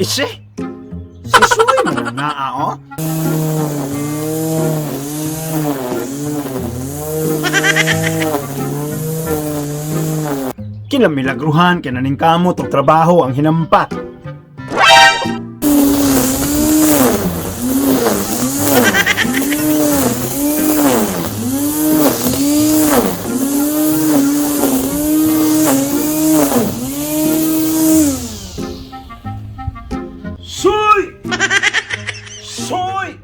Ise! Si Suy mo na naa, oh. Kinamilagruhan, kinaning kamot og trabaho ang hinampa. Soy! Soy!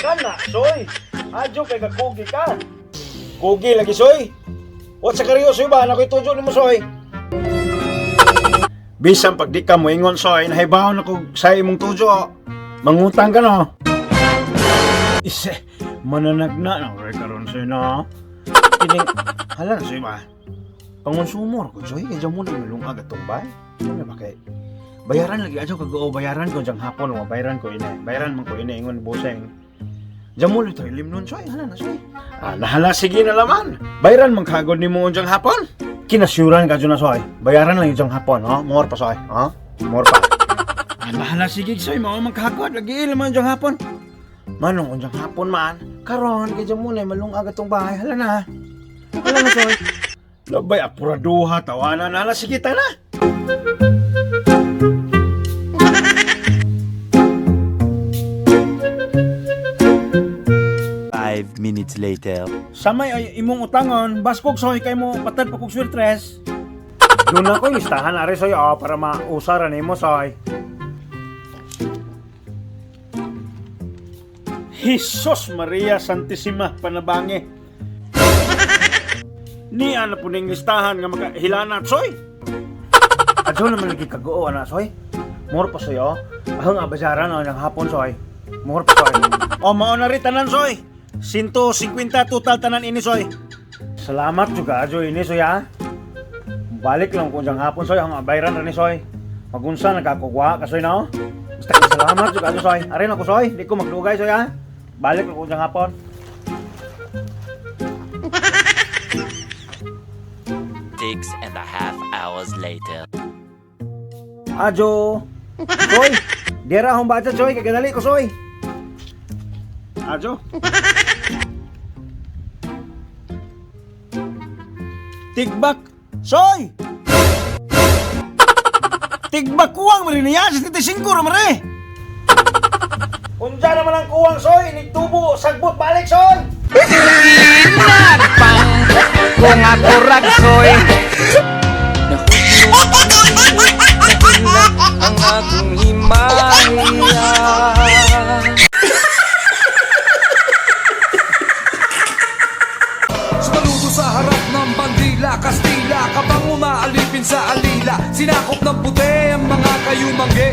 Kana, Soy! Adyo kay kakugi ka. Kugi lagi, Soy. What sa kariyo, Soy ba? Nakoy tujo nimo, Soy. Bisan pag di ka moingon, Soy, nahibaw na ko sa imong tujo. Mangutang ka, no? Ise, mananagna na kay karon, Soy, no? Kining, hala na, Soy ba? Pangonsumo ra ko, Soy. Kaya mo na malungag atong bay. Ano ba kay? Bayaran lagi adyo kag oo, bayaran ko jang hapon wa bayaran ko ine. Bayaran man ko ine ingon boseng. Jamo lito ilim nun soy, hala na soy. Ah, nahala sige na laman. Bayaran man kagod nimo jang hapon. Kinasyuran ka na soy. Bayaran lang jang hapon, ho. More pa soy, ho. More pa. Ah, nahala sige soy, mao man kagod lagi laman jang hapon. Manong unjang hapon man. Karon kay jamo na malungag atong bahay. Hala na. Hala na soy. Labay apuraduha tawanan hala sige ta na. 5 minutes later. Samay ay imong utangon, baskog soy kay mo patad pa kog sweltres. Doon na ko listahan ari soy oh, para mausara nimo soy. Jesus Maria Santissima panabangi. Ni ana po ning listahan nga makahilanat soy. Adto naman lagi kagoo ana soy. More pa soy oh. Ahang abazaran oh, ng hapon soy. More pa soy. O mao na rin tanan soy. 150 total tanan ini soy. Salamat juga ajo ini soy ha. Balik lang ko diyang hapon soy, ang abayran ra ni soy. Magunsa nagkakugwa ka soy no. Basta ka salamat juga ajo soy. Arin ako soy, di ko magdugay soy ha. Balik lang ko diyang hapon. 6.5 hours later. Ajo. Soy, dira akong budget soy, kagadali ko soy. Ajo. Tigbak. Soy! Tigbak kuwang mari niya, 75 ra mari. Unsa naman ang kuwang soy, nigtubo, sagbot balik soy. Kung ako ragsoy. Ang akong himaya. Sumaludo sa harap ng bandila Kastila, kabang umaalipin sa alila. Sinakop ng puti ang mga kayumanggi.